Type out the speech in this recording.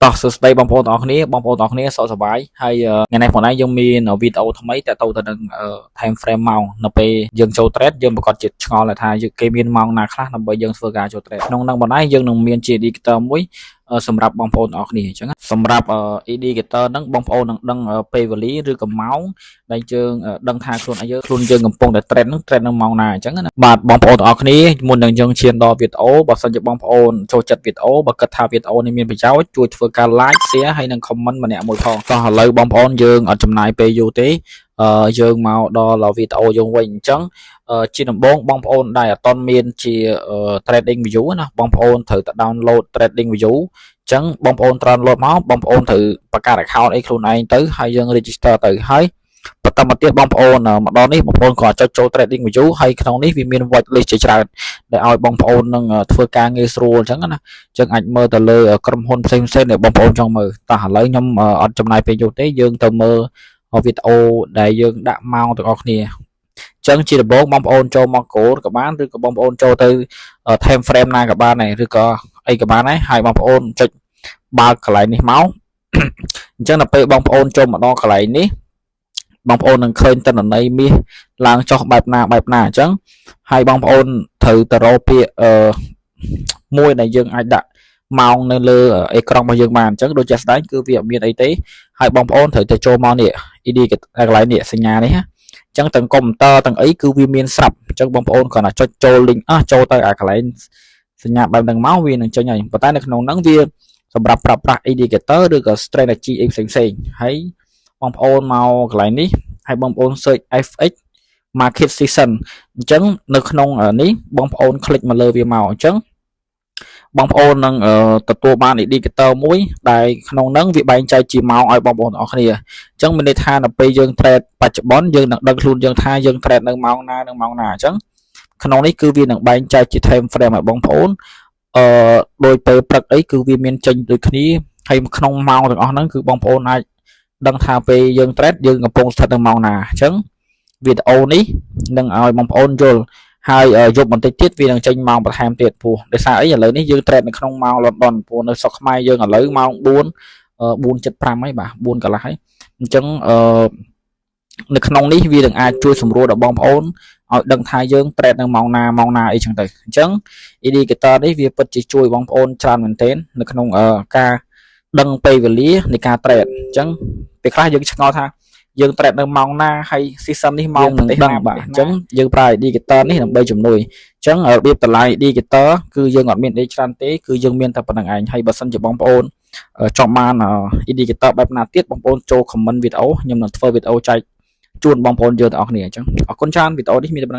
តោះសួស្តីបងប្អូនទាំងអស់គ្នាបងប្អូនទាំងអស់គ្នាសុខសប្បាយហើយថ្ងៃនេះផងដែរយើងមានវីដេអូថ្មីតាក់ទងទៅនឹង time frame ម៉ោងនៅពេលយើងចូល trade យើងប្រកាសជាឆ្ងល់ថាគេមានម៉ោងណាខ្លះដើម្បីយើងធ្វើការចូល trade ក្នុងនឹងបណ្ដៃយើងនឹងមានជា indicator មួយសម្រាប់បងប្អូនទាំងអស់គ្នាអញ្ចឹងសម្រាប់ indicator ហ្នឹងបងប្អូននឹងដឹងពេលវេលាឬក៏ម៉ោងដែលយើងដឹងថាខ្លួនឯងយើងខ្លួនយើងកំពុងតែ trade ហ្នឹង trade នៅម៉ោងណាអញ្ចឹងណាបាទបងប្អូនទាំងអស់គ្នាមុននឹងយើងឈានដល់វីដេអូបើសិនជាបងប្អូនចូលចិត្តវីដេអូបើគិតថាវីដេអូនេះមានប្រយោជន៍ជួយធ្វើការ like share ហើយនិង comment ម្នាក់មួយផងតោះឥឡូវបងប្អូនយើងអត់ចំណាយពេលយូរទេអឺយើងមកដល់វីដេអូយើងវិញអញ្ចឹងជាដំបូងបងប្អូនដែលអត់ទាន់មានជា trading view ណាបងប្អូនត្រូវតែ download trading view អញ្ចឹងបងប្អូនត្រូវ download មកបងប្អូនត្រូវបង្កើត account អីខ្លួនឯងទៅហើយយើង register ទៅហើយបន្តមកទៀតបងប្អូនមកដល់នេះបងប្អូនក៏ចុចចូល trading view ហើយក្នុងនេះវាមាន watch list ជាច្រើនដែលឲ្យបងប្អូននឹងធ្វើការងាយស្រួលអញ្ចឹងណាអញ្ចឹងអាចមើលទៅលើក្រុមហ៊ុនផ្សេងផ្សេងដែលបងប្អូនចង់មើលតោះឥឡូវខ្ញុំអត់ចំណាយពេលយូរទេយើងទៅមើលវីដេអូដែលយើងដាក់ម៉ោងទាំងអស់គ្នាអញ្ចឹងជាដំបូងបងប្អូនចូលមក gold ក៏បានឬក៏បងប្អូនចូលទៅ time frame ណាក៏បានដែរឬក៏អីក៏បានដែរហើយបងប្អូនចុចបើកកន្លែងនេះមកអញ្ចឹងដល់ពេលបងប្អូនចូលមកដល់កន្លែងនេះបងប្អូននឹងឃើញទិន្នន័យមាសឡើងចុះបែបណាបែបណាអញ្ចឹងហើយបងប្អូនត្រូវទៅរកពាក្យអឺមួយដែលយើងអាចដាក់ម៉ោងនៅលើអេក្រង់របស់យើងបានអញ្ចឹងដូចជាស្ដែងគឺវាអត់មានអីទេហើយបងប្អូនត្រូវទៅចូលមកនេះ ID កន្លែងនេះសញ្ញានេះណាអញ្ចឹងទាំងកុំព្យូទ័រទាំងអីគឺវាមានស្រាប់អញ្ចឹងបងប្អូនគ្រាន់តែចុចចូល link អស់ចូលទៅអាកន្លែងសញ្ញាបែបហ្នឹងមកវានឹងចេញហើយប៉ុន្តែនៅក្នុងហ្នឹងវាសម្រាប់ប្រើប្រាស់ indicator ឬក៏ strategy អីផ្សេងផ្សេងហើយបងប្អូនមកកន្លែងនេះហើយបងប្អូន search FX market session អញ្ចឹងនៅក្នុងនេះបងប្អូន click មកលើវាមកអញ្ចឹង បងប្អូននឹងទទួលបាន indicator មួយដែលក្នុងហ្នឹងវាបែងចែកជាម៉ោងឲ្យបងប្អូនទាំងអស់គ្នាអញ្ចឹងមានន័យថានៅពេលយើង trade បច្ចុប្បន្នយើងនឹងដឹងខ្លួនយើងថាយើង trade នៅម៉ោងណានិងម៉ោងណាអញ្ចឹងក្នុងនេះគឺវានឹងបែងចែកជា time frame ឲ្យបងប្អូនអឺដោយពេលព្រឹកអីគឺវាមានចេញដូចគ្នាហើយក្នុងម៉ោងទាំងអស់ហ្នឹងគឺបងប្អូនអាចដឹងថាពេលយើង trade យើងកំពុងស្ថិតនៅម៉ោងណាអញ្ចឹងវីដេអូនេះនឹងឲ្យបងប្អូនយល់ហើយយប់បន្តិចទៀតវានឹងចេញម៉ោងបន្ថែមទៀតព្រោះដោយសារអីឥឡូវនេះយើង trade នៅក្នុងម៉ោង London ព្រោះនៅស្រុកខ្មែរយើងឥឡូវម៉ោង4 4:75ហើយបាទ4កន្លះហើយអញ្ចឹងអឺនៅក្នុងនេះវានឹងអាចជួយសម្រួលដល់បងប្អូនឲ្យដឹងថាយើង trade នៅម៉ោងណាម៉ោងណាអីចឹងទៅអញ្ចឹង indicator នេះវាពិតជាជួយបងប្អូនច្រើនមែនទែននៅក្នុងការដឹងពេលវេលានៃការ trade អញ្ចឹងពេលខ្លះយើងឆ្ងល់ថាយើង trade នៅម៉ោងណាហើយ session នេះម៉ោងប្រទេសណាបាទអញ្ចឹងយើងប្រើ indicator នេះដើម្បីជំនួយអញ្ចឹងរបៀបតម្លៃ indicator គឺយើងអត់មានអីច្រើនទេគឺយើងមានតែប៉ុណ្្នឹងឯងហើយបើសិនជាបងប្អូនចង់បាន indicator បែបណាទៀតបងប្អូនចូល comment វីដេអូខ្ញុំនឹងធ្វើវីដេអូចែកជូនបងប្អូនយើងទាំងអស់គ្នាអញ្ចឹងអរគុណច្រើនវីដេអូនេះមានតែប៉ុណ្្នឹងឯង។